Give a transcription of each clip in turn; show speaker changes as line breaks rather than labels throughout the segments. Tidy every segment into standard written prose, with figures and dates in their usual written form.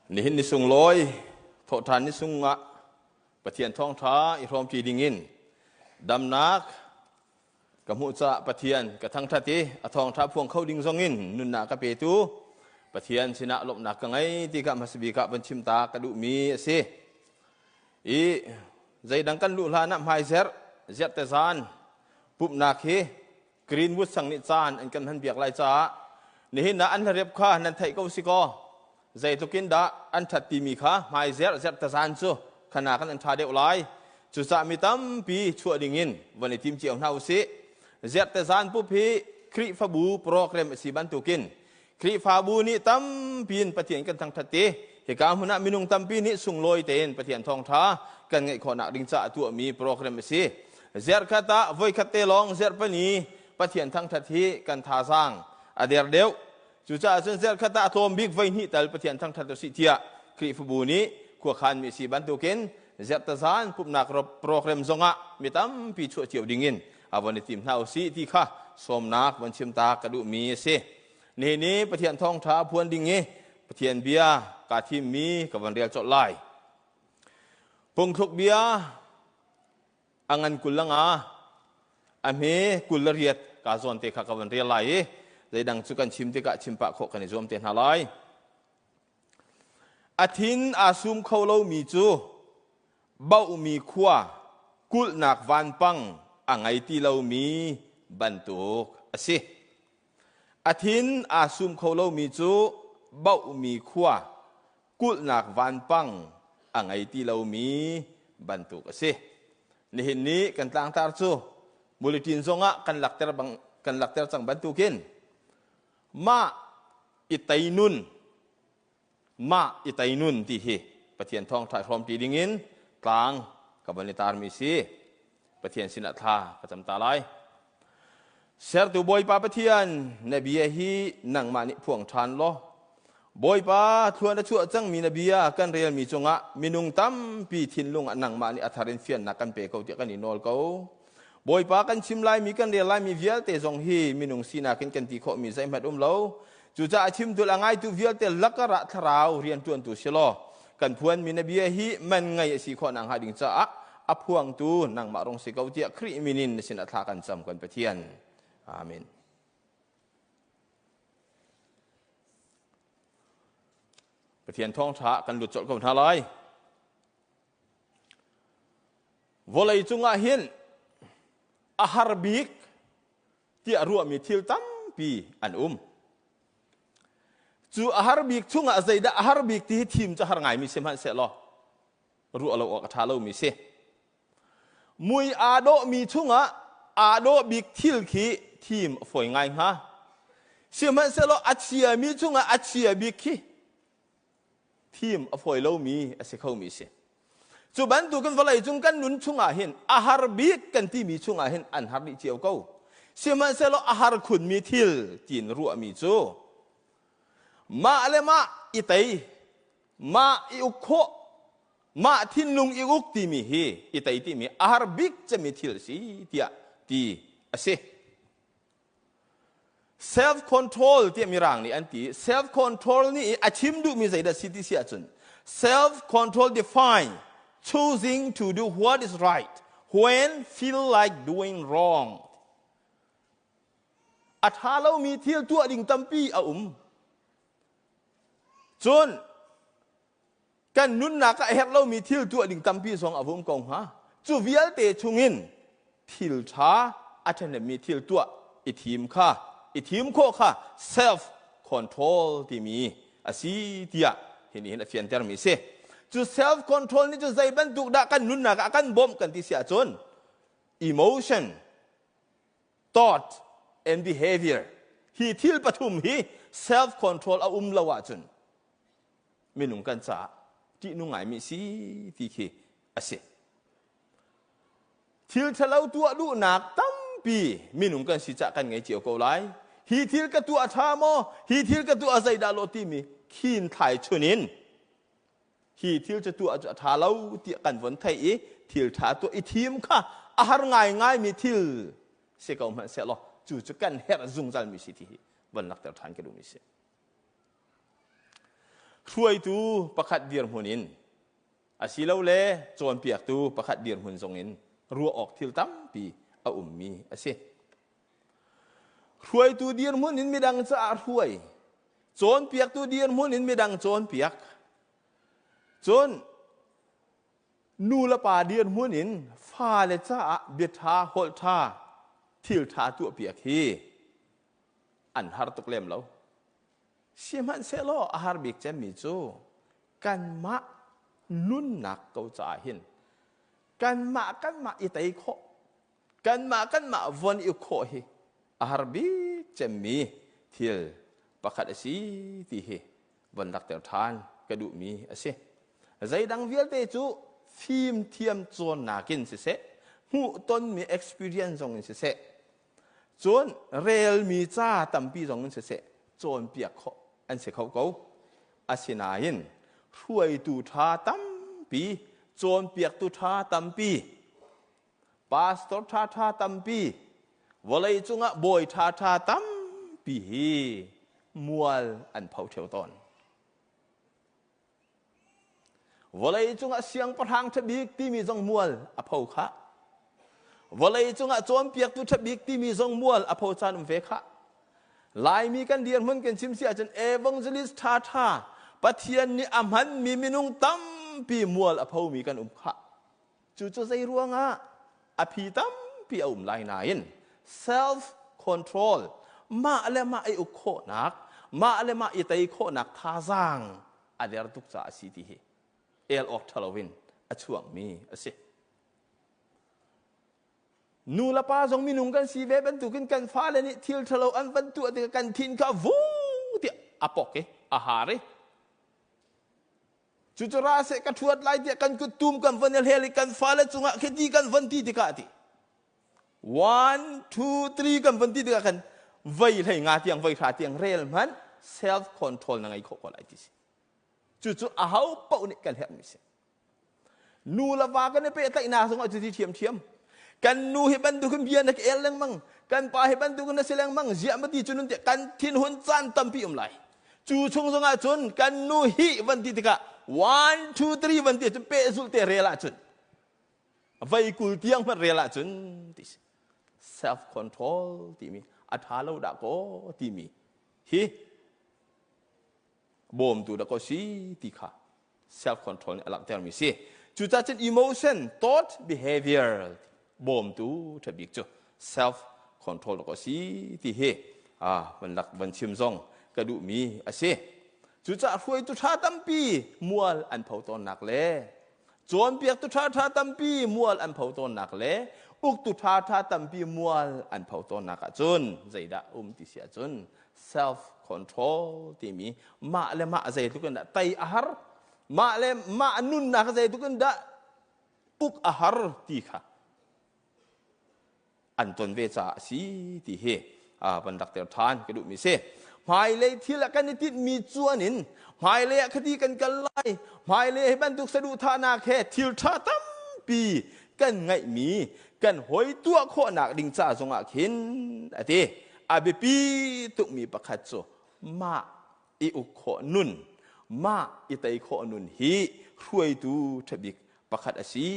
Nihin ni sunglawi thawhṭhan ni sungah Pathian thawngṭha i hrawmṭi dingin damnak ka hmuh caah Pathian ka thangṭhat i a thawngṭha phuang kho ding zongin nunnak ka petu Pathian sinah lawmhnak ka ngei ti kha hmasabik ah van chim ta ka duhmi a si. I zeidang kan luh hlan ah hmaizerh ziarhte zan pumhnak hi Greenwood sang nih caan an kan hman biak lai caah nihin ah an hlarep kha nan theih ko si kaw zeitluk in dah an ṭhat timi kha hmaizerh zerh tazan cu khana kan an ṭha deuh lai. Cucaah mi tampi chuah dingin von i tim cio hna usih. Zerh tazan pup hi Khrihfabu program a si bantukin Khrihfabu nih tampi in Pathian kan thangṭhat i hika hmun ah minung tampi nih sunglawi tein Pathian thawngṭha kan ngeih khawhnak ding caah tuahmi program a si. Zerhkhat ah voikhat te lawng zerhpani Pathian thangṭhat hi kan thazaang a der deuh. Cucaah cun zerhkhat ah a tlawm bik voihnih tal Pathian thangṭhat usih tiah Khrihfabu nih khuakhanmi a si bantukin zerhtazan pumhnak program zongah mi tampi chuah cio dingin a von i tim hna usih ti kha sawmnak von chim ta ka duhmi a si. Nihin ni Pathian thawngṭha phuan ding i Pathian bia kaa thimmi ka von rel colh lai. Phungthluk bia a ngan 20 le nga a hme 28 ka zawn te kha ka von rel lai i zeidang cu kan chim tikah chim pah khawh kan i zuam te hna lai. A thin aa sum kho lomi cu bauhmi khua kulhnak vanpang a ngei ti lomi bantuk a si. A thin aa sum kho lomi cu bauhmi khua kulhnak vanpang a ngei ti lomi bantuk a si. Nihin ni kan tlangtar cu bulletin zongah kan lakter bang kan lakter cang bantukin mah i teinun mah i teinun ti hi Pathian thawngṭha hrawmṭi dingin tlang ka von i tarmi si. Pathian sinah thla ka cam ta lai. Sertu Bawipa Pathian, na bia hi nangmah nih phuang ṭhan law, Bawipa thluan a chuah cangmi na bia kan relmi cungah minung tampi thinlung ah nangmah nih a thar in fiannak kan pe ko tiah kan i nawl ko. Bawipa kan chim laimi kan rel laimi vialte zong hi minung sinak in kan ti khawhmi zeihmanh um lo. Cucaah chimtu le a ngaitu vialte lakar ah thlarau rianṭuantu si law kan phuanmi na bia hi man ngei a si khawh nakhnga ding caah a phuangtu nangmah rung si ko tiah Khrih min in na sinah thla kan cam kan Pathian. Amen. Pathian thawngṭha kan lut colh ko hna lai. Vawlei cungah hin a har bik tiah ruahmi thil tampi an um. Cu a har bik chungah zeidah a har bik ti hi thim cu har ngaimi si hmanhsehlaw ruah lo awk a ṭha lomi si. Mui aa dawhmi chungah aa dawh bik thil khi thim a fawi ngai hnga. Sihmanhsehlaw a chiami chungah a chia bik khi thim a fawi lomi a si khomi si. Cu bantukin vawlei cung kan nun chungah hin a har bik kan timi chungah hin an har dih cio ko. Sihmanhsehlaw a har khunmi thil tiin ruahmi cu mah le mah i tei, mah i uk khawh, mah thinlung i uk timi hi i tei timi a har bik cemmi thil a si tiah ti a si. Self control tiah mirang nih an ti. Self control nih a chim duhmi zeidah si ti si ahcun self control define choosing to do what is right when feel like doing wrong. A ṭha lomi thil tuah ding tampi a um. Cun kan nunnak ah a herh lomi thil tuah ding tampi zong a vum ko hnga. Cu vialte chungin thil ṭha a ṭhahnemmi thil tuah i thim kha i thim khawh kha self control timi a si tiah hi nih hin a fiantermi a si. Cu self control nih cu zei bantuk dah kan nunnak ah a kan bawmh kan ti si ahcun emotion thought and behavior hi thil pathum hi self control a um lo ahcun minung kan caah ṭihnung ngaimi si ti khi a si. Thil ṭhalo tuah duhnak tampi minung kan si cah kan ngei cio ko lai. Hi thil ka tuah ṭha maw? Hi thil ka tuah zeidah lo timi khin thlai chun in hi thil cu tuah cu a ṭha lo tiah kan von theih i thil ṭha tuah i thim kha a har ngaingaimi thil si ko hmanh sehlaw cu cu kan herh zungzalmi si ti hi von lakter ṭhan ka duhmi si. Hruaitu pakhat dirhmun in asilole cawnpiaktu pakhat dirhmun zongin ruah awk thil tampi a ummi a si. Hruaitu dirhmun in midang caah hruai, cawnpiaktu dirhmun in midang cawnpiak, cun nu le pa dirhmun in fale caah biaṭha, holh ṭha, thil ṭha tuahpiak hi an har tuk lem lo. Sihmanhsehlaw a har bik cemmi cu kanmah nunnak ko caah hin kanmah kanmah i tei khawh, kanmah kanmah von i khawh hi a har bik cemmi thil pakhat a si ti hi von lakter ṭhan ka duhmi a si. Zeidang vialte cu fimthiam cawnnak in siseh, hmuhtonmi experience zong in siseh, cun relmi ca tampi zong in siseh, cawnpiak khawh an si kho ko. Asinain hruaitu ṭha tampi, cawnpiaktu ṭha tampi, pastor ṭhaṭha tampi, vawlei cungah bawi ṭhaṭha tampi hi mual an pho ṭheo tawn. Vawlei cungah siangpahrang ṭha bik timi zong mual a pho khah. Vawlei cungah cawnpiaktu ṭha bik timi zong mual a pho caan um ve khah. Laimi kan dirhmun kan chim si ahcun evangelist ṭhaṭha Pathian nih a hmanmi minung tampi mual a phomi kan um khah. Cucu zei ruangah a phi tampi a um lai nain self control mah le mah i uk khawhnak mah le mah i tei khawhnak thazaang a der tuk caah a si ti hi el awk ṭha loin a chuakmi a si. Nu le pa zong minung kan si ve bantukin kan fale nih thil ṭhalo an van tuah tikah kan thin kha vung tiah a pok i a har i Cucu ra seh ka ṭhuat lai tiah kan kuttum kan von i hlel i kan fale cungah khiti kan von ti tikah ti. One, two, three kan von ti tikah khan vei hlei nga tiang vei hra tiang rel hmanh self control na ngei khawh ko lai ti si. Cucu aho paoh nih kan herhmi si. Nu le va kan i pehtlaihnak zongah cuti ṭhiamṭhiam. Kan nu hi bantukin bia na ka el lengmang, kan pa hi bantukin na si lengmang, ziah ma ti cu nun tiah kan thinhun caan tampi um lai. Cu chung zongah cun kan nu hi van ti tikah one, two, three van ti cun pehzulh te rel ahcun vei 20 tiang hmanh rel ahcun ti si. Self control timi a ṭha lo dah kaw timi hi bawmtu dah kaw si ti kha self control nih a langhtermi si. Cucaah cun emotion, thought, behavior bawmtu ṭha bik cu self control a si ti hi van lak van chim zong ka duhmi a si. Cucaah hruaitu ṭha tampi mual an pho tawnnak le cawnpiaktu ṭhaṭha tampi mual an pho tawnnak le uktu ṭhaṭha tampi mual an pho tawnnak ahcun zeidah um ti si ahcun self control timi mah le mah zeitluk in dah tei a har mah le mah nunnak zeitluk in dah uk a har ti kha an ton ve caah a si ti hi van rak ter ṭhan ka duhmi si. Hmailei thil ah kan i tinhmi cuan in hmailei ah khati kan kal lai, hmailei hi bantuk saduhthahnak he thil ṭha tampi kan ngeihmi kan hoi tuah khawhnak ding ca zongah khin a ti. A biapi tukmi pakhat cu mah i uk khawh nun, mah i tei khawh nun hi hruaitu ṭhabik pakhat a si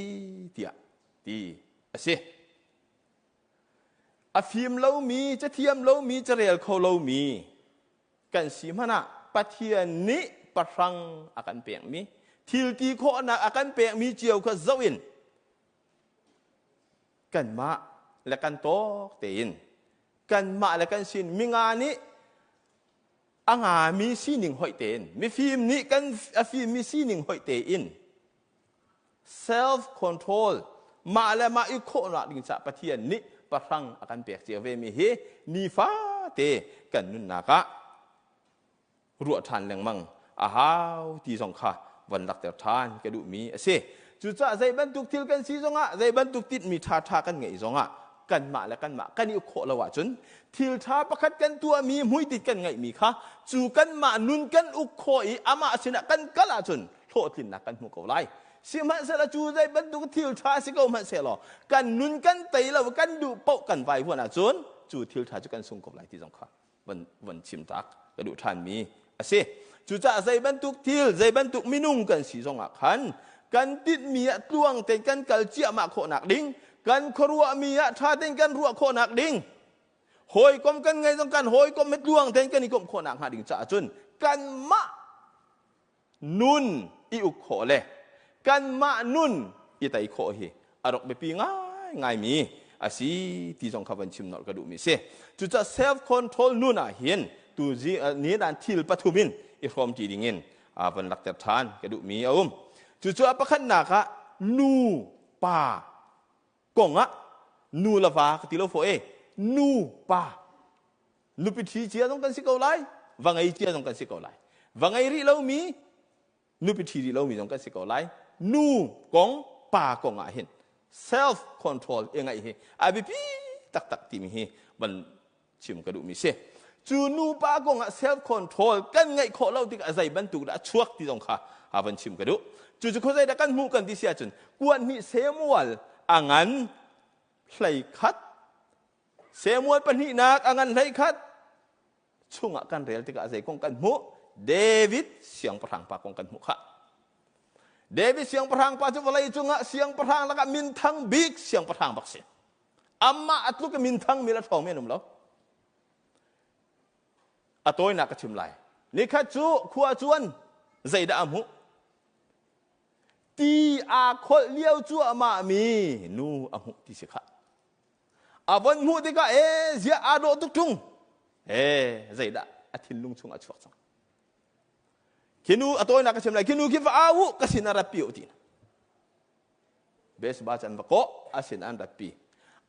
tiah ti a si. A fim lomi, cathiam lomi, carel kho lomi kan si hmanh ah Pathian nih pahrang a kan pekmi, thil ti khawhnak a kan pekmi cio kha zoh in kanmah le kan tawk tein kanmah le kan sin minga nih a ngami sining hoih tein mifim nih kan a fimmi sining hoih tein self control mah le mah i khawhnak ding caah Pathian nih pahrang a kan pek cio ve mi hi nifate kan nunnak ah ruah ṭhan lengmang a hau ti zong kha von lakter ṭhan ka duhmi a si. Cucaah zei bantuk thil kan si zongah zei bantuk tinhmi ṭhaṭha kan ngeih zongah kanmah le kanmah kan i khawh lo ahcun thil ṭha pakhat kan tuahmi hmuitinh kan ngeihmi kha cu kanmah nun kan uk khawh i amah sinah kan kal ahcun hlawhtlinnak kan hmu ko lai. Sihmanhsehlaw cu zei bantuk thil ṭha si ko hmanhsehlaw kan nun kan tei lo kan duh paoh kan vaivuan ahcun cu thil ṭha cu kan sung ko lai ti zong kha van van chim tak ka duh ṭhanmi a si. Cucaah zei bantuk thil, zei bantuk minung kan si zongah khan kan tinhmi ah tluang tein kan kal ciahmah khawhnak ding, kan khuaruahmi ah ṭha tein kan ruah khawhnak ding, hawikom kan ngei zong kan hawikom he tluang tein kan i komh khawhnak hnga ding caah cun kanmah nun i uk khawh le kanmah nun i tei khawh hi a rak biapi ngaingaimi a si ti zong kha van chim nolh ka duhmi si. Cucaah self control nun ah hin tu ni dan thil pathum in i hrawmṭi dingin van lakter ṭhan ka duhmi a um. Cucu a pakhatnak ah nu pa kong ah nu le va ka ti lo fawh e nu pa nupi ṭhi cia zong kan si ko lai va ngei cia zong kan si ko lai va ngei rih lomi nupi ṭhi rih lomi zong kan si ko lai nu kong pa kong ah hin self control i ngaih hi a biapi taktak timi hi van chim ka duhmi si cu nupa kong ah self control kan ngeih khawh lo tikah zei bantuk dah a chuak ti zong kha a van chim ka duh. Cu cu khuazei dah kan hmuh kan ti si ahcun kuan hnih Samuel a ngan 11, Samuel pahnihnak a ngan 11 chungah kan rel tikah zei kong kan hmuh? David siangpahrang pa kong kan hmuh khah. David siangpahrang pa cu vawlei cungah siangpahrang lakah minthang bik siangpahrang bak si. Amah a tluk i minthang mi le ṭhawng mi an um lo. A tawinak ka chim lai. Nikhat cu khua cuan zeidah a hmuh? Ti aa kholh lio cuahmah mi nu a hmuh ti si khah. A von hmuh tikah ee ziah aa dawh tuk ṭung. Ee zeidah a thinlung chung a chuak cang. Khi nu a tawinak ka chim lai. Khi nu khi va au u ka sin ah ratpi u ti. Besba cu an va kawh a sin an ratpi.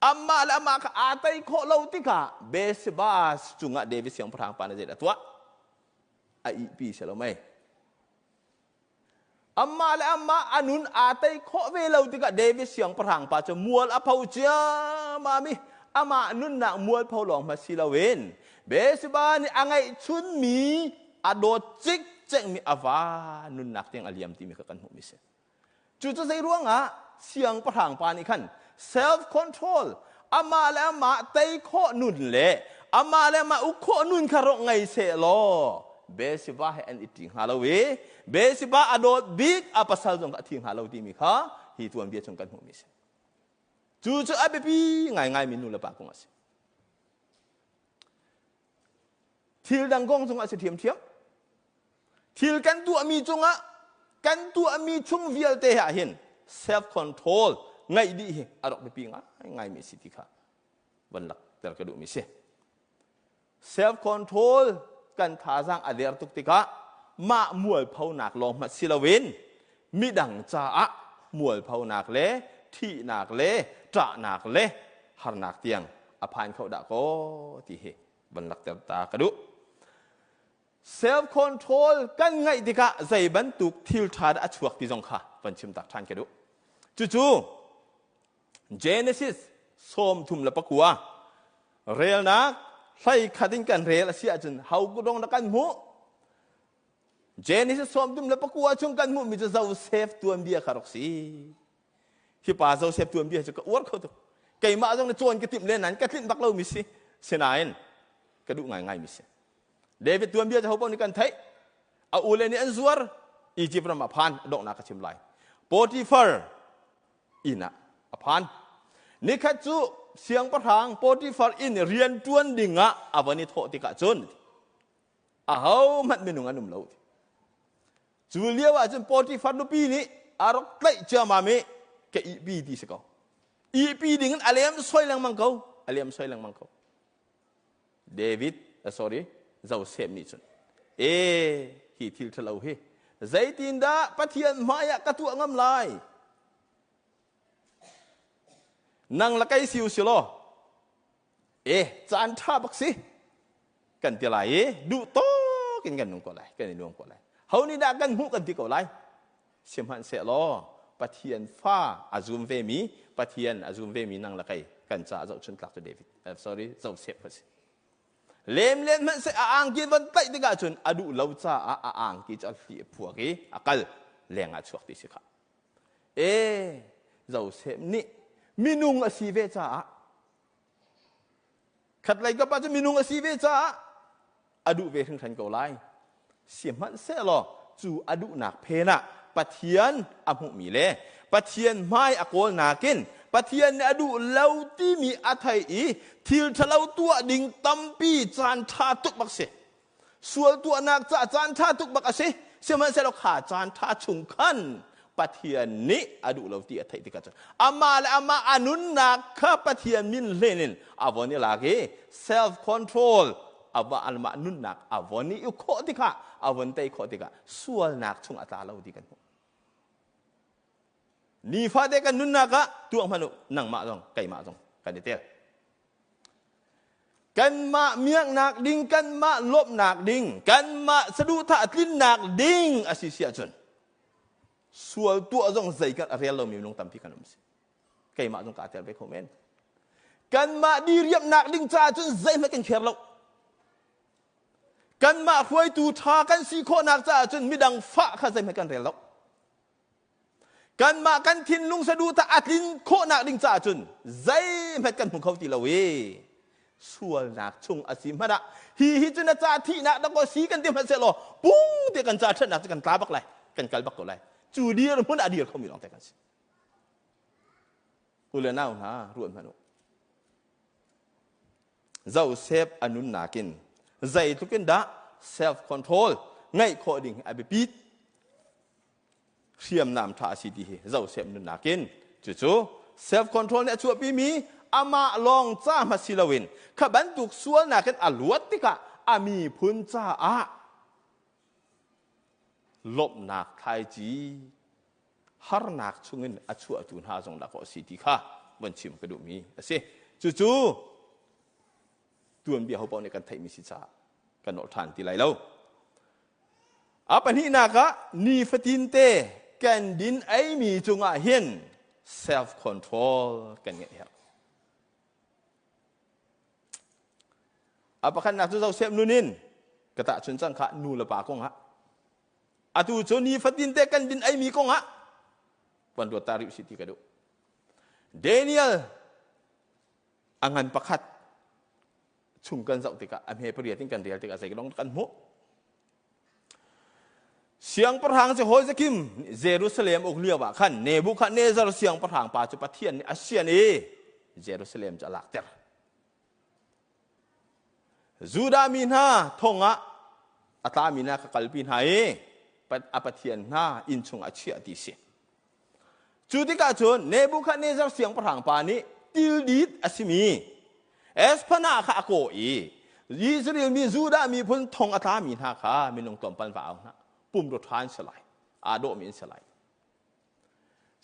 Amah le amah kha aa tei khawh lo tikah Besba cungah David siangpahrang pa nih zeidah a tuah? A ihpi si lo mei. Amah le amah a nun aa tei khawh ve lo tikah David siangpahrang pa cu mual a pho ciammam i amah nunnak mualpho lawng hmanh si loin Bathsheba nih a ngeihchunmi a dawt cikcekmi a va nunnak tiang a liam timi kha kan hmuhmi si. Cucu zei ruangah siangpahrang pa nih khan self control amah le amah tei khawh nun le amah le amah uk khawh nun kha rawk ngei seh law Bathsheba he an i ṭi hnga lo i Bathsheba a dawt bik a pasal zong kha a thi hnga lo timi kha hi tuanbia chung kan hmuhmi a si. Cu cu a biapi ngaingaimi nu le pa kong a si. Thil dang kong zong a si ṭhiamṭhiam. Thil kan tuahmi cungah kan tuahmi chung vialte ah hin self control ngeih dih hi a rak biapi ngaingaimi a si ti kha van lakter ka duhmi si. Self control kan thazaang a der tuk tikah mah mualphonak lawng hmanh si loin midang caah mualphonak le thihnak le ṭahnak le harnak tiang a phan kho dah kaw ti hi van lakter ta ka duh. Self control kan ngaih tikah zei bantuk thil ṭha dah a chuak ti zong kha van chim tak ṭhan ka duh. Cucu Genesis 39 relnak 11 in kan rel a si ahcun ho dong dah kan hmuh? Genesis 39 chung kan hmuhmi cu Joseph tuanbia kha rak si. Hi pa Joseph tuanbia cu ka uar kho tuk. Keimah zong na cawn ka timh len nain ka tlinh bak lomi si. Sinain ka duh ngaingaimi si. David tuanbia cu ho paoh nih kan theih. A ule nih an zuar. Egypt ram ah phan donghnak ka chim lai. Potiphar inn ah a phan. Nikhat cu siangpahrang Potiphar inn rian ṭuan ding ah a van i thawh tikah cun ahohmanh minung an um lo. Cu lio ah cun Potiphar nupi nih a rak tlaih ciammam i ka ihpi ti si ko. Ihpi ding in a lem soi lengmang ko. A lem soi lengmang ko. David, sorry, Joseph nih cun, e hi thil ṭhalo hi zeitindah Pathian hmaiah ka tuah ngam lai? Nang la kei si u si law, e caan ṭha bak si kan ti lai i duh tawk in kan nung ko lai, kan i nuam ko lai. Ho nih dah kan hmuh kan ti ko lai? Sihmanhsehlaw Pathian fa a zum vemi, Pathian a zum vemi nang le kei kan caah zohchun tlak cu David, sorry, Joseph a si. Lem len hmanh seh a angki von tlaih tikah cun a duh lo caah a angki cu a hli a phuak i a kal leng ah chuak ti si kha. E Joseph nih minung a si ve caah khatlei kap ah cun minung a si ve caah a duh ve hringhran ko lai. Sihmanhsehlaw cu a duhnak phen ah Pathian a hmuhmi le Pathian hmai a kawl nakin Pathian nih a duh lo timi a thei i thil ṭhalo tuah ding tampi caan ṭha tuk bak si. Sual tuahnak caah caan ṭha tuk bak a si. Sihmanhsehlaw kha caan ṭha chung khan Pathian nih a duh lo ti a theih tikah cun amah le amah a nunnak kha Pathian min hlen in a von i lak i self control amah nunnak a von i uk khawh tikah a von tei khawh tikah sualnak chung a tla lo ti kan hmuh. Nifate kan nunnak ah tuah hmanh u nangmah zong keimah zong kan i tel. Kanmah miaknak ding, kanmah lawmhnak ding, kanmah saduhthah tlinnak ding a si si ahcun sual tuah zong zei kan a rel lomi minung tampi kan um si. Keimah zong kaa tel ve kho men. Kanmah diriamhnak ding caah cun zeihmanh kan kher lo. Kanmah hruaitu ṭha kan si khawhnak caah cun midang fah kha zeihmanh kan rel lo. Kanmah kan thinlung saduhthah a tlin khawhnak ding caah cun zeihmanh kan hmu kho ti lo i sualnak chung a si hmanh ah hi hi cu na ca thihnak dah kaw si kan ti hmanh sehlaw pung te kan ca ṭhatnak cu kan tla bak lai kan kal bak ko lai cu dir hmun a dir khomi lawng te kan si u le nau hna ruat hmanh u Joseph a nunnak in zeitluk in dah self control ngeih khawh ding a biapit hriamnam ṭha a si ti hi Joseph nunnak in cucu self control nih a chuahpimi amah lawng ca hma si loin kha bantuk sualnak in a luat tikah a miphun caah lawmhnak thlaici harnak chungin a chuahtu hna zong dah a si ti kha von chim ka duhmi a si. Cucu tuanbia ho paoh nih kan theihmi si caah kan nolh ṭhan ti lai lo. A pahnihnak ah nifatin te kan din eimi cungah hin self control kan ngeih herh. A pakhatnak cu Joseph nun in ka tahchun cang kha nu le pa kong ah atu cu nifatin te kan din eimi kong ah van ruat ta rih si ti ka duh. Daniel a ngan pakhat chung kan zoh tikah a hme pariat in kan rel tikah zei kan hmuh Siangpahrang Jehoiakim Jerusalem uk lio ah khan Nebuchadnezzar siangpahrang pa cu Pathian nih a sian i Jerusalem cu a lakter. Judah mi hna thong ah a tlami hna ka kalpi hna i a pathian hna inn chung a chiah ti si. Cu tikah cun Nebuchadnezzar siangpahrang pa nih tildit a simi Espanah kha a kawh i Israel mi Judah miphun thong a tlami hna kha minung tlawmpal va au hna. Pumrua ṭha an si lai, aa dawhmi an si lai.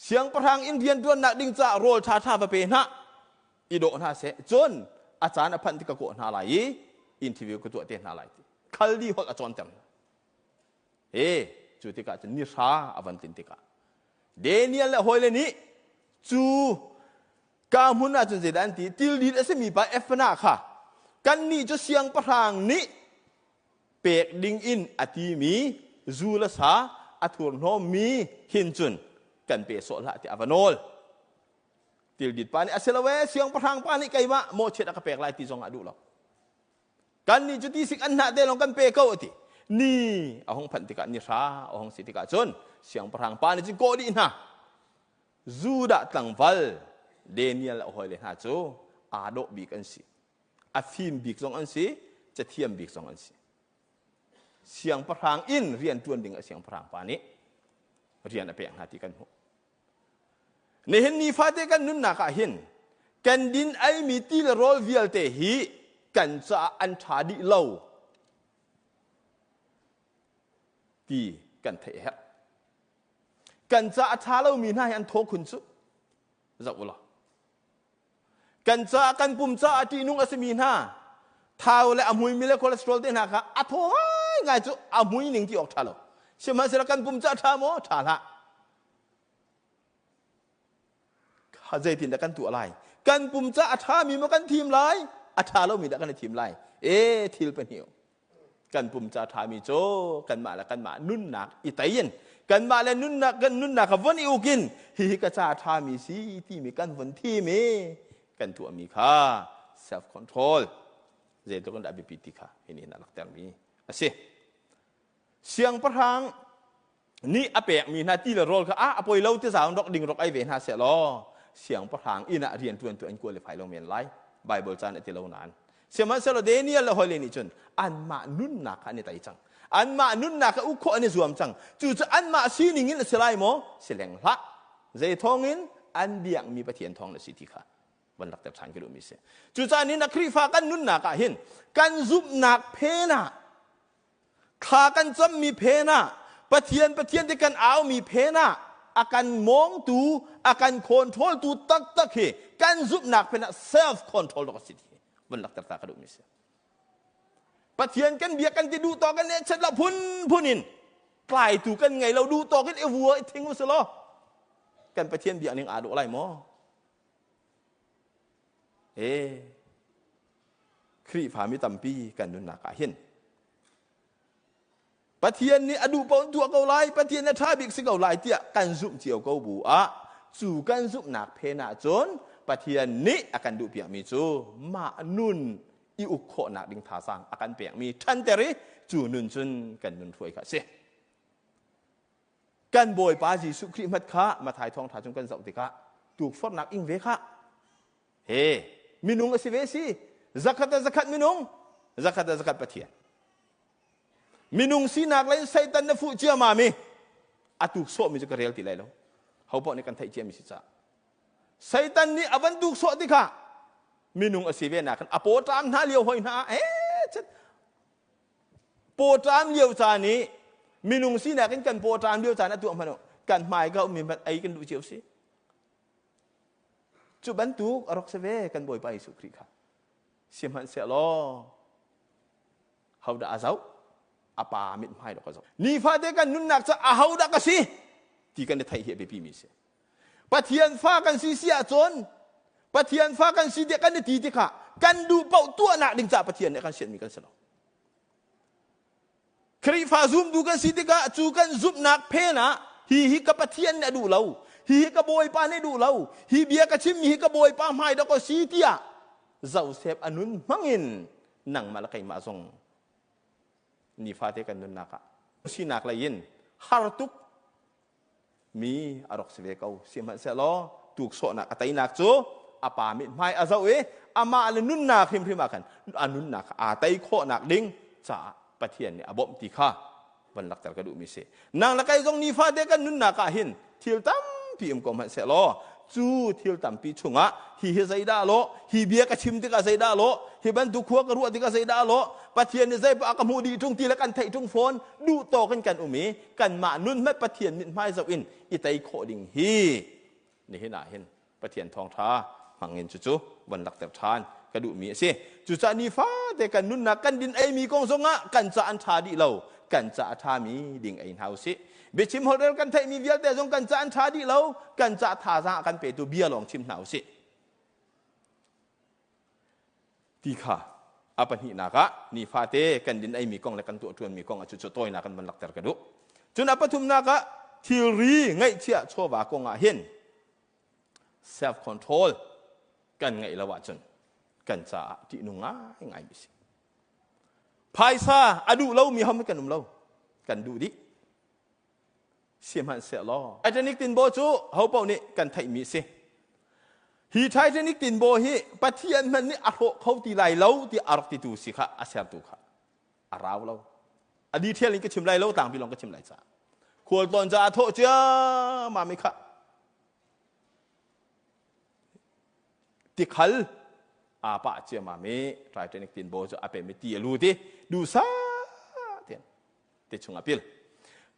Siangpahrang inn rianṭuannak ding caah rawl ṭhaṭha va pe hna, i dawh hna seh. Cun a caan a phanh tik ka kawh hna lai i interview ka tuah te hna lai ti. Khaldi holh a cawnter hna. He cu tikah cun ni hra a van tlin tikah Daniel le hawile nih cu ka hmun ah cun zeidah an ti tildit a simi pa Ephana kha kannih cu siangpahrang nih pek ding in a timi zu le sa a thurhnawmmi hin cun kan pe sawh hlah tiah a va nawl. Tildit pa nih a si lo ee siangpahrang pa nih keimah mawhchiat a ka pek lai ti zong ah duh lo. Kannih cu tisik an hnah te lawng kan pe ko a ti. Ni a hung phanh tikah ni hra a hung si tikah cun siangpahrang pa nih cun kawh dih hna. Judah tlangval Daniel a hawile hna cu aa dawh bik an si. A fim bik zong an si, cathiam bik zong an si. Siangpahrang in rian ṭuan ding a siangpahrang pa nih rian a pek hna ti kan hmuh. Nihin nifate kan nunnak ah hin kan din eimi ti le rawl vialte hi kan caah an ṭha dih lo ti kan theih a herh. Kan caah a ṭha lomi hna hi an thaw khun cu zoh u law. Kan caah kan pum caah ṭihnung a simi hna thau le a hmuimi le cholesterol te hna kha a thaw ngaingai cu a hmui ning ti awk ṭha lo. Sihmanhsehlaw kan pum caah ṭha maw? Ṭha hlah. Zeitindah kan tuah lai? Kan pum ca a ṭhami maw kan thim lai? A ṭha lomi dah kan i thim lai? E thil pahnih. Kan pum ca ṭhami cu kanmah le kanmah nunnak i tei in kanmah le nunnak kan nunnak kha von i uk in hihi ka ca ṭhami si timi kan von thim i kan tuahmi kha self control zeitluk in dah biapi ti kha hi nih a laktermi a si. Siangpahrang nih a pekmi hna ti le rawl kha a poi lo ti zaun rok ding rok ei ve hna seh law siangpahrang inn ah rian ṭuantu an qualify lo men lai. Bible caan a ti lo nain. Sihmanhsehlaw Daniel le hawile nih cun anmah nunnak kha an i tei cang. Anmah nunnak kha uk khawh an i zuam cang. Cucu anmah sining in a si lai maw? Si leng hlah. Zei thawngin an biakmi Pathian thawng na si ti kha van rak ter ṭhan ka duhmi si. Cucaah ni na Khrihfa kan nunnak ah hin kan zumhnak phen ah thla kan cammi phen ah Pathian Pathian ti kan aumi phen ah a kan mawngtu a kan controltu taktak hi kan zumhnak phen ah self control dok a si ti van lakter ta ka duhmi si. Pathian kan bia kan ti duh tawk kan chet lo phunphun in tlaitu kan ngei lo duh tawk in i vua i thing u law kan Pathian biak ning aa dawh lai maw? E Khrihfa mi tampi kan nunnak ah hin Pathian nih a duh paoh tuah ko lai, Pathian a ṭha bik si ko lai tiah kan zumh cio ko bu ah cu kan zumhnak phen ah cun Pathian nih a kan duhpiakmi cu mah nun i uk khawhnak ding thazaang a kan pekmi ṭhanter i cu nun cun kan nun hruai kha a si. Kan Bawipa Jesuh Khrih hmat kha Mathai thawngṭha cung kan zoh tikah tukforhnak ing ve kha he minung a si ve si zakhat a zakhat minung zakhat a zakhat Pathian Minung sinak lei in Satan na fuh ciamam i a tuk sawhmi cu ka rel ti lai lo. Ho paoh nih kan theih ciami si caah. Satan nih a van tuk sawh tikah minung a si ve nak a pawṭam hna lio hoi hna eh chet pawṭam lio caan i minung sinak in kan pawṭam lio caan a tuah hmanh kan hmai ka ummi hmanh ei kan duh cio si. Cu bantuk a rak si ve kan Bawipa Jesuh Khrih kha. Sihmanhsehlaw hodah a zoh a pa mithmai dawk a zoh nifate kan nunnak cu ahodah ka si ti kan i theih hi a biapi mi si Pathian fa kan si si ahcun Pathian fa kan si tiah kan i ti tikah kan duh paoh tuahnak ding caah Pathian nih a kan sianmi kan si lo Khrihfa zumtu kan si tikah cu kan zumhnak phen ah hi hi ka Pathian nih a duh lo hi hi ka Bawipa nih duh lo hi bia ka chimmi hi ka Bawipa hmai dah ka si tiah Joseph a nun hmangin nangmah le keimah zong nifate kan nunnak ah sinak lei in har tuk mi a rak si ve ko sihmanhsehlaw tuksawhnak a teinak cu a pa mithmai a zoh i amah le nunnak hrimhrim ah khan a nunnak aa tei khawhnak ding caah Pathian nih a bawmh ti kha van lakter ka duhmi si nang le kei zong nifate kan nunnak ah hin thil tampi um ko hmanh sehlaw cu thil tampi chungah hi hi zeidah lawh hi bia ka chim tikah zeidah lawh hi bantuk khua ka ruah tikah zeidah lawh Pathian nih zeipa ka hmuh dih ṭung ti le kan theih ṭung fawn duh tawk in kan um i kanmah nun hmanh Pathian mithmai zoh in i tei khawh ding hi nihin ah hin Pathian thawngṭha hmangin cucu von lakter ṭhan ka duhmi a si. Cucaah nifate kan nunnak kan din eimi kong zongah kan ca an ṭha dih lo, kan ca a ṭhami ding ei hna usih. Biachim holhrel kan theihmi vialte zong kan ca an ṭha dih lo, kan ca thazaang a kan petu bia lawng chim hna usih. Ti kha a pahnihnak ah nifate kan din eimi kong le kan tuah ṭuanmi kong ah cucu tawinak kan van lakter ka duh. Cun a pathumnak ah thilri ngaihchiah chawva kong ah hin self control kan ngeih lo ahcun kan caah ṭihnung ngaingai mi si. Phaisa a duh lomi hom kan um lo. Kan duh dih. Sihmanhsehlaw Titanic tinbaw cu ho paoh nih kan theihmi a si. Hi Titanic tinbaw hi Pathian hmanh nih a hrawh kho ti lai lo ti a rak titu si kha a sertu kha a rau lo. A detail in ka chim lai lo, tlangpi lawng ka chim lai caah. Khualtlawn caah thawh ciammam i kha tikhal aa pah ciammam i Titanic tinbaw cu a pem i ti a lut i duhsah tein ti chung a pil.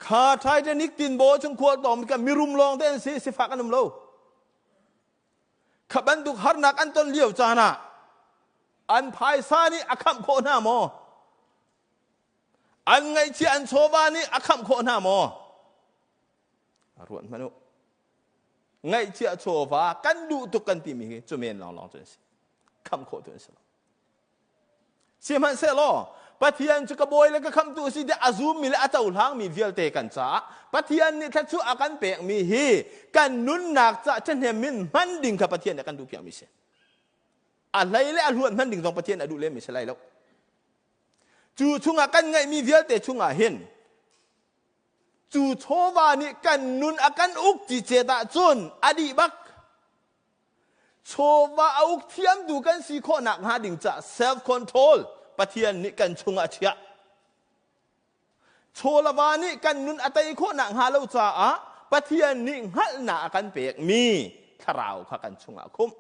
Kha Titanic tinbaw chung khualtlawng ka mirum lawng te an si, sifak an um lo. Kha bantuk harnak an ton lio caan ah an phaisa nih a khamh khawh hna maw? An ngaihchia an chawva nih a khamh khawh hna maw? Ruat hmanh u. Ngaihchia chawva kan duh tuk kan timi hi cu men lawnglawng cu an si. Khamh khawh tu an si lo. Sihmanhsehlaw Pathian cu ka bawi le ka khamhtu a si tiah a zummi le a cohlangmi vialte kan caah Pathian nih thluachuah a kan pekmi hi kan nunnak caah ṭhahnem in hman ding kha Pathian nih a kan duhpiakmi si. A hlei le a hluan hman ding zong Pathian a duh lemmi si lai lo. Cu chungah kan ngeihmi vialte chungah hin Cu chawva nih kan nun a kan uk cicet ahcun a dih bak. Chawva a uk thiamtu kan si khawh nakhnga ding caah self control Pathian nih kan chungah a chiah. Chawlava nih kan nun a tei khawh nakhnga lo caah Pathian nih hngalhnak a kan pekmi thlarau kha kan chungah a khumh.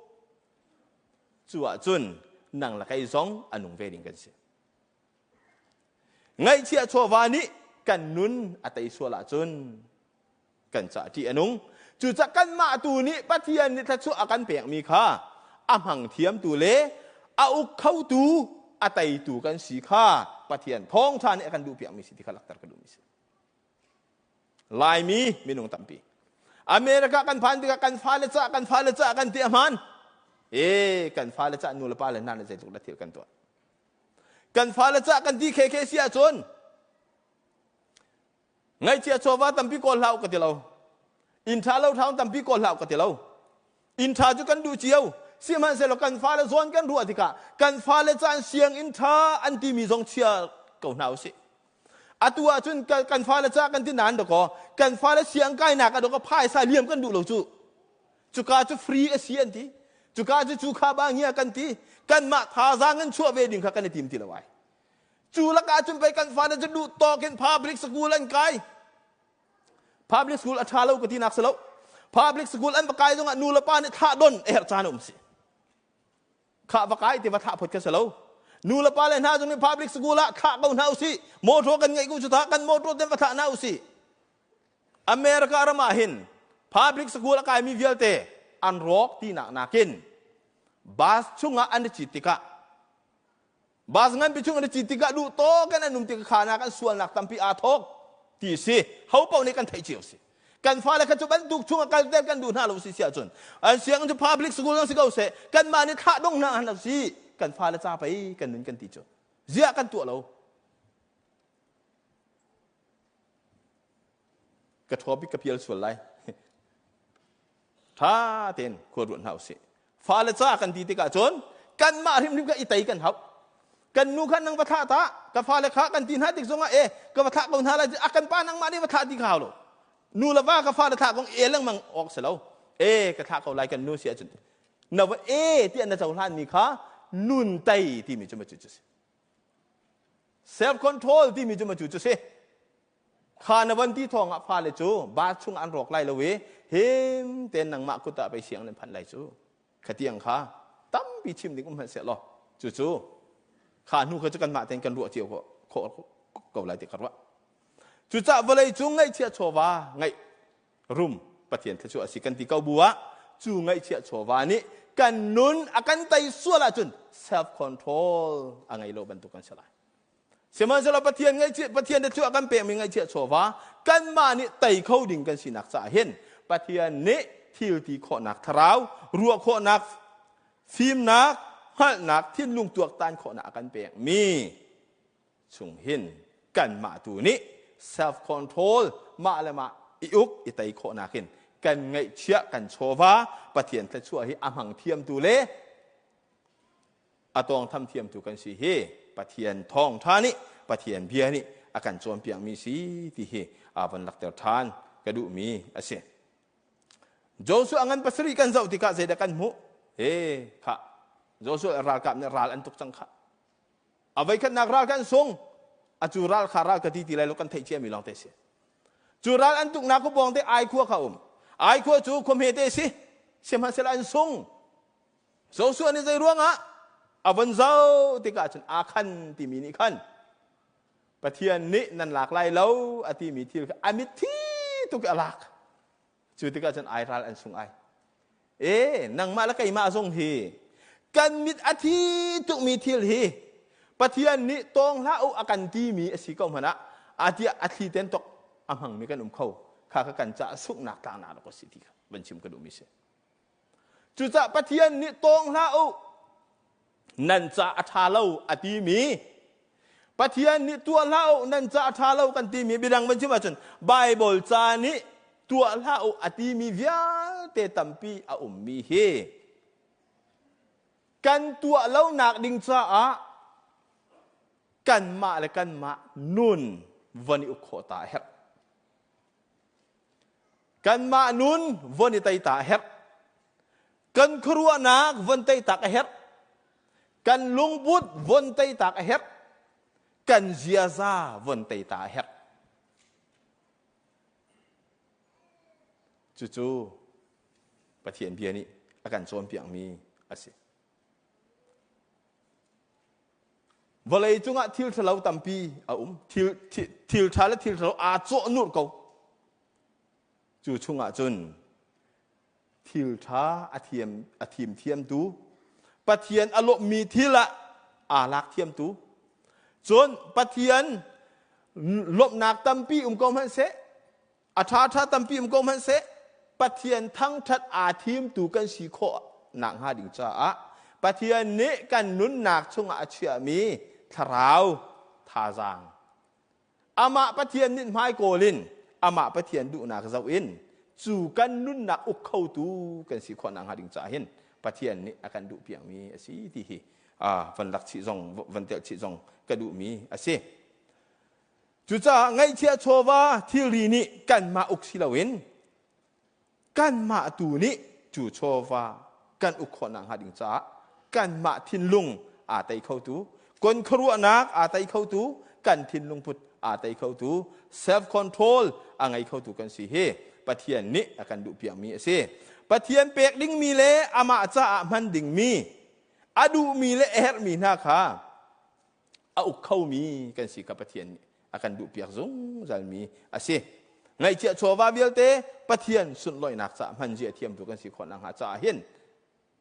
Cu ahcun nang le kei zong a nung ve ding kan si. Ngaihchiah chawva nih kan nun a tei sual ahcun kan caah ṭih a nung. Cucaah kanmah tu nih Pathian nih thluachuah a kan pekmi kha a hmang thiamtu le a uk khotu a teitu kan si kha Pathian thawngṭha nih a kan duhpiakmi si ti kha lakter ka duhmi si. Laimi minung tampi America kan phan tikah kan fale cah kan fale cah kan ti a hmaan. E kan fale cah nu le pa le hna le zeitluk la thil kan tuah. Kan fale cah kan ti khekhe si ahcun Ngaihchia chawva tampi kawl hlah u ka ti lo. Inn ṭha lo ṭha tampi kawl hlah u ka ti lo. Inn ṭha cu kan duh cio. Sihmanhsehlaw kan fale zawn kan ruah tikah kan fale caan sianginn ṭha an timi zong chia ko hna usih. Atu ahcun kan fale ca kan ti nain dakaw kan fale siang kainak ah dakaw phaisa liam kan duh lo cu. Cuka cu free a si an ti. Cuka cu cu kha ba ngia kan ti. Kanmah thazaang in chuah ve ding kha kan i tim ti lo ai. Cu lakah cun pei kan fale cu duh tawk in public school an kai. Public school a ṭha lo ka tinak si lo. Public school an va kai zongah nu le pa nih thlah don a herh caan a um si. Khah va kai ti va thlah phot kha si lo. Nu le pa le hna zong nih public school ah thlah ko hna usih. Motor kan ngeih ko cu ta kan motor ten va thlah hna usih. America ram ah hin public school a kaimi vialte an rawk tinak nakin bus chungah an i cit tikah Bus nganpi chung an i cit tikah duh tawk in an um tik kha na kan sualnak tampi aa thawk ti si. Ho paoh nih kan theih cio si. Kan fale kha cu bantuk chung ah kalter kan duh hna lo si si ahcun an sianginn cu public school zong si ko seh kanmah nih thlah dong hna han si kan fale ca pei kan nun kan ti cu ziah kan tuah lo ka topic ka pial sual lai Ṭha tein khua ruat hna usih. Fale ca kan ti tikah cun kanmah hrimhrim kha i tei kan hau. Kan nu kha nang va thlah ta, ka fale kha kan ti hna tik zongah e ka va thlah ko hna lai a kan pa nangmah nih va thlah ti kha hau lo. Nu le va ka fale thlah kong e lengmang awk si lo. E ka thlah ko lai kan nu si ahcun na va e tiah na cohlan mi kha nun tei timi cu ma cu cu si. Self control timi cu ma cu cu si. Kha na van ti thawng ah fale cu ba chung an rawk lai lo i him tein nangmah kut ah pei siang nan phanh lai cu. Khatiang kha tampi chim ding um hmanh seh law cucu kha hnu kha cu kanmah tein kan ruah cio khawh ko lai ti ka ruah. Cucaah vawlei cung ngaihchiah chawva ngaih rum Pathian thluachuah a si kan ti ko bu ah cu ngaihchiah chawva nih kan nun a kan tei sual ahcun self control a ngei lo bantuk kan si lai. Sihmanhsehlaw Pathian ngaihchiah Pathian nih cu a kan pekmi ngaihchiah chawva kanmah nih tei kho ding kan sinak caah hin Pathian nih thil ti khawhnak thlarau, ruah khawhnak, fimnak, hngalhnak, thinlung tuaktan khawhnak a kan pekmi chung hin kanmah tu nih self control mah le mah i uk i tei khawhnak in kan ngaihchiah kan chawva Pathian thluachuah hi a hmang thiamtu le a tawngtham thiamtu kan si hi Pathian thawngṭha nih Pathian bia nih a kan cawnpiakmi si ti hi aa von lakter ṭhan ka duhmi a si. Joshua ngan pasarih kan zoh tikah zeidah kan hmuh? He khah Joshua ralkap nih ral an tuk cang khah. A voikhatnak ral kan sung a cu ral kha ral ka ti ti lai lo kan theih ciami lawng te si. Cu ral an tuknak khu pawng te ai khua kha um. Ai khua cu khua hme te si. Sihmanhsehlaw an sung. Joshua nih zei ruangah a von zoh tikah cun Akhan timi nih khan Pathian nih nan lak lai lo a timi thil kha a mitthi tuk i a lak. Cu tikah cun ai ral an sung ai. E nangmah le keimah zong hi kan mit a thi tukmi thil hi Pathian nih tawng hlah u a kan timi a si ko hmanh ah a tiah a thli ten tok a hmangmi kan um kho kha kha kan caah sunghnak tlangnak rak si ti kha van chim ka duhmi si. Cucaah Pathian nih tawng hlah u, nan ca a ṭha lo a timi Pathian nih tuah hlah u, nan ca a ṭha lo kan timi biadang van chim ahcun Baibal ca nih tuah hlah u a timi vialte tampi a ummi hi kan tuah lonak ding caah kanmah le kanmah nun von i uk khawh ta a herh. Kanmah nun von i tei ta a herh. Kan khuaruahnak von tei tak a herh. Kan lungput von tei tak a herh. Kan ziaza von tei ta a herh. Cucu Pathian bia nih a kan cawnpiakmi a si. Vawlei cungah thil ṭhalo tampi a um. Thil ṭha le thil ṭhalo aa cawh nurh ko. Cu chungah cun thil ṭha a thiam a thim thiamtu, Pathian a lawmhmi thil ah aa lak thiamtu, cun Pathian lawmhnak tampi um ko hmanhseh, a ṭhaṭha tampi um ko hmanhseh Pathian thangṭhat aa thimtu kan si khawh nakhnga ding caah Pathian nih kan nunnak chungah a chiahmi thlarau thazaang amah Pathian nih hmai kawl in amah Pathian duhnak zoh in cu kan nunnak uk khotu kan si khawh nakhnga ding caah hin Pathian nih a kan duh piakmi a si ti hi van lak chih zong van telh chih zong ka duhmi a si. Cucaah ngaihchiah chawva thilri nih kanmah uk si loin kanmah tu nih cu chawva kan uk khawh nakhnga ding caah kanmah thinlung aa tei khotu, kon khuaruahnak aa tei khotu, kan thinlung put aa tei khotu, self control a ngei khotu kan si hi Pathian nih a kan duhpiakmi a si. Pathian pek dingmi le amah caah hman dingmi, a duhmi le a herhmi hna kha a uk khomi kan si kha Pathian nih a kan duhpiak zungzalmi a si. Ngaihchiah chawva vialte Pathian sunlawihnak caah hman zia thiamtu kan si khawh nakhnga caah hin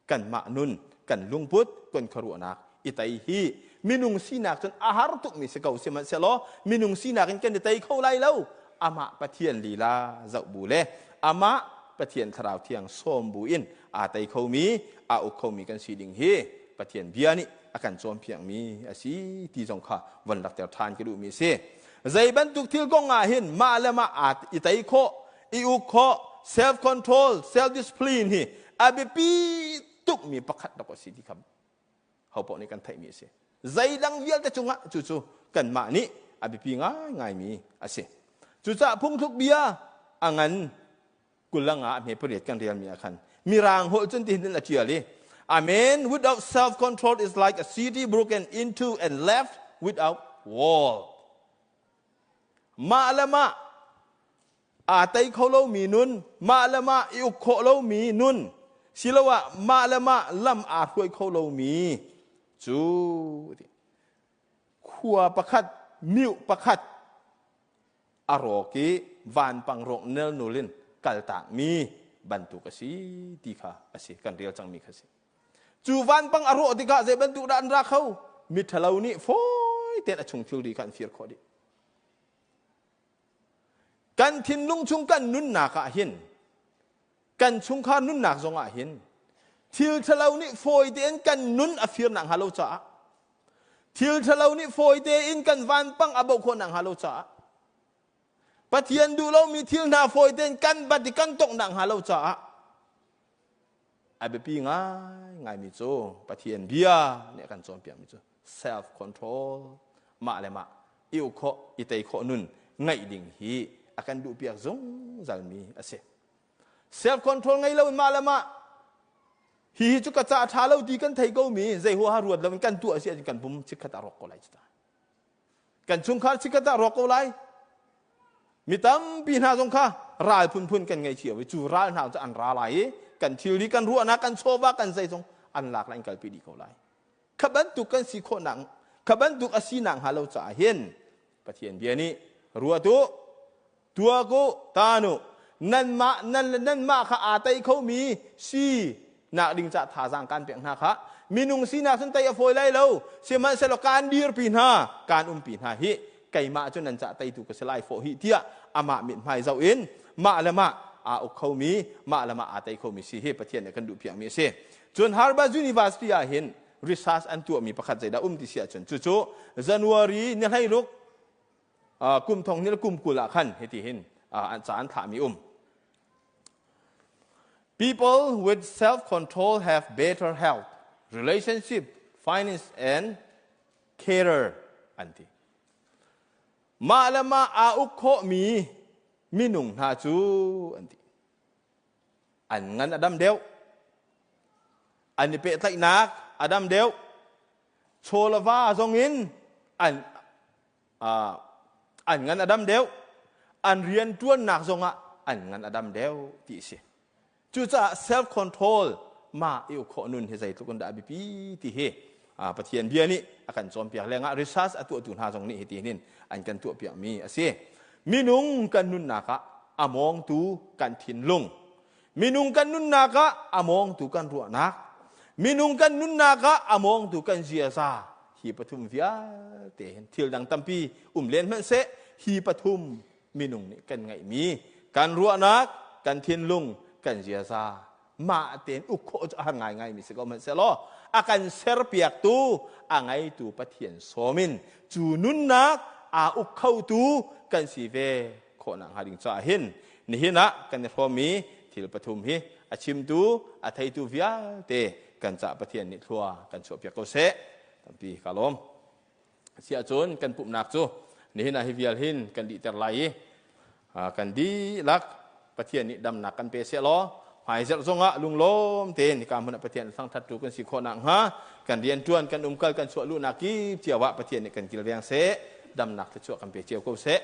kanmah nun, kan lungput, kan khuaruahnak i tei hi minung sinak cun a har tukmi si ko sihmanhsehlaw minung sinak in kan i tei kho lai lo. Amah Pathian lila zoh bu le amah Pathian Thlarau Thiang sawm bu in aa tei khomi, aa uk khomi kan si ding hi Pathian bia nih a kan cawnpiakmi a si ti zong kha von lakter ṭhan ka duhmi a si. Zei bantuk thil kong ah hin mah le mah aa i tei khawh, i uk khawh, self control, self discipline hi a biapi tukmi pakhat rak a si ti kha hopoh nih kan theihmi a si. Zeidang vialte cungah cucu kanmah nih a biapi ngaingaimi a si. Cucaah phungthluk bia a ngan 25 a hme pariat kan relmi ah khan mirang holh cun tihin a ṭial i a man without self control is like a city broken into and left without wall. Mah le mah aa tei kho lomi nun, mah le mah i uk khawh lomi nun, siloah mah le mah lam aa hruai kho lomi cu khua pakhat, miuh pakhat a rawk i vanpang rawk nelnul in kaltakmi bantuk a si ti kha a si kan rel cangmi kha si cu vanpang a rawh tikah zei bantuk dah an ra kho miṭhalo nih fawi tein a chung thilri kha an fir khawh dih kan thinlung chung kan nunnak ah hin kan chungkhar nunnak zong ah hin thil ṭhalo nih fawi tein kan nun a fir nak hnga lo caah thil ṭhalo nih fawi tein kan vanpang a boh khawh nak hnga lo caah Pathian duh lomi thil hna fawi tein kan bat i kan tongh nak hnga lo caah a biapi ngaingaimi cu Pathian bia nih a kan cawnpiakmi cu self control mah le mah i uk khawh i tei khawh nun ngeih ding hi a kan duhpiak zungzalmi a si. Self control ngei lo in mah le mah hihi cu ka ca ṭha lo ti kan thei ko mi zei huaha ruat lo in kan tuah si ahcun kan pum chikkhat ah rawk ko lai cu ta. Kan chungkhar chikkhat ah rawk ko lai. Mi tampi hna zong kha ral phunphun kan ngei cio i cu ral hna cu an ra lai i kan thilri kan ruahnak kan chawva kan zei zong an lak lai in kalpi dih ko lai. Kha bantuk kan si khawhnak kha bantuk a sinak hnga lo caah hin Pathian bia nih ruat u tuak u taan u nanmah nan le nanmah kha aa tei khomi si nak ding cah thazaang kan pek hna kha minung sinak cun tei a fawi lai lo sihmanhsehlaw kaan dirpi hna kaan umpi hna hi keimah cu nan cah teitu ka si lai fawh hi tiah amah mithmai zoh in mah le mah aa uk khomi mah le mah aa tei khomi si hi Pathian nih kan duh piakmi a si. Cun Harvard University ah hin research an tuahmi pakhat zeidah um ti si ahcun cucu January ni 16 kum thong ni le kum 20 ah khan hiti hin an ca an thlahmi um. People with self-control have better health, relationship, finance and career an ti. Mah le mah aa uk khawhmi minung hna cu an ti. An ngan a dam deuh. An i pehtlaihnak a dam deuh. Chaw le va zong in an an ngan a dam deuh. An rian ṭuannak zongah an ngan a dam deuh ti a si. Cucaah self control mah i uk khawh nun hi zeitluk in dah a biapi ti hi Pathian bia nih a kan cawnpiak lengah research a tuahtu hna zong nih hiti hin an kan tuahpiakmi a si. Minung kan nunnak ah a mawngtu kan thinlung, minung kan nunnak ah a mawngtu kan ruahnak, minung kan nunnak ah a mawngtu kan ziaza hi pathum vialte hin thil dang tampi um len hmanh seh hi pathum minung nih kan ngeihmi kan ruahnak, kan thinlung, kan ziaza mah tein uk khawh cu a har ngaingaimi si ko hmanhsehlaw a kan serpiaktu a ngeitu Pathian sawm in cu nunnak aa uk khotu kan si ve khawhnak hnga ding caah hin nihin ah kan i hrawmmi thil pathum hi a chimtu a theitu vialte kan cah Pathian nih thlua kan chuahpiak ko seh. Tampi ka lawm. Asiahcun kan pumhnak cu nihin ah hi vial hin kan dihter lai i kan dihlak Pathian nih damnak kan pe seh law hmaizarh zongah lunglawm tein hika hmun ah Pathian thangthattu kan si khawh nakhnga kan rianṭuan kan umkal kan chuah luhnak kip cio ah Pathian nih kan kilveng seh, damnak thluachuah kan pe cio ko seh.